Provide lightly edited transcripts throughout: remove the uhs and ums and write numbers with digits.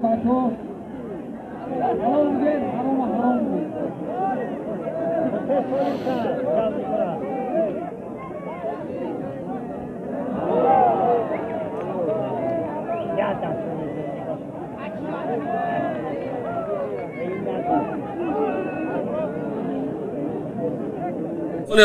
Аз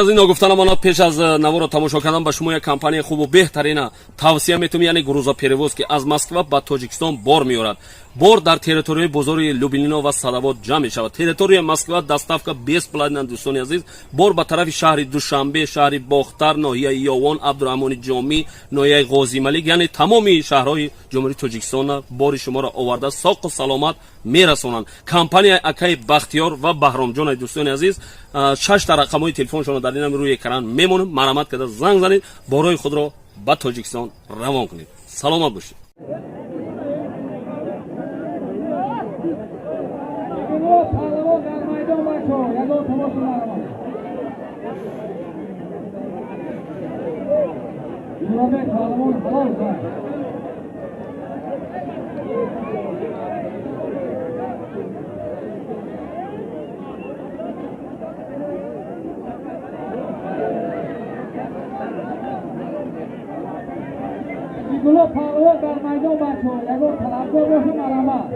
ин ногуфта намонад, пеш аз наворо тамошо кардан ба шумо як компанияи хубу беҳтарина тавсия метавонем, яъне грузоперевозки аз Москва ба Тоҷикистон бор меорад. Бор дар территорияи бозори Люблино ва Садовод ҷамъ мешавад. Территорияи Москва доставка бесплатна. Дӯстони азиз, бор ба тарафи шаҳри Душанбе, шаҳри Бохтар, ноҳияи Ёвон, Абдураҳмони Ҷомӣ, ноҳияи Ғозималик, яъне тамоми шаҳрҳои Ҷумҳурии Тоҷикистона бори шуморо оварда, соқу саломат мерасонанд. Компанияи акаи Бахтиёр ва Баҳромҷон. Дӯстони азиз, шашта рақамҳои телефоншонро дар инам рӯи экран мемонем. Марҳамат карда занг занед, борои худро ба Тоҷикистон равон кунед. Саломат бошед. Паҳлавон дар майдон, бачаҳо, ягон тамошо наравад. Ҷӯрабек паҳлавон ҳалол кард. Гуло паҳлавон дар майдон, бачаҳо, ягон талабгор боша, марҳамат.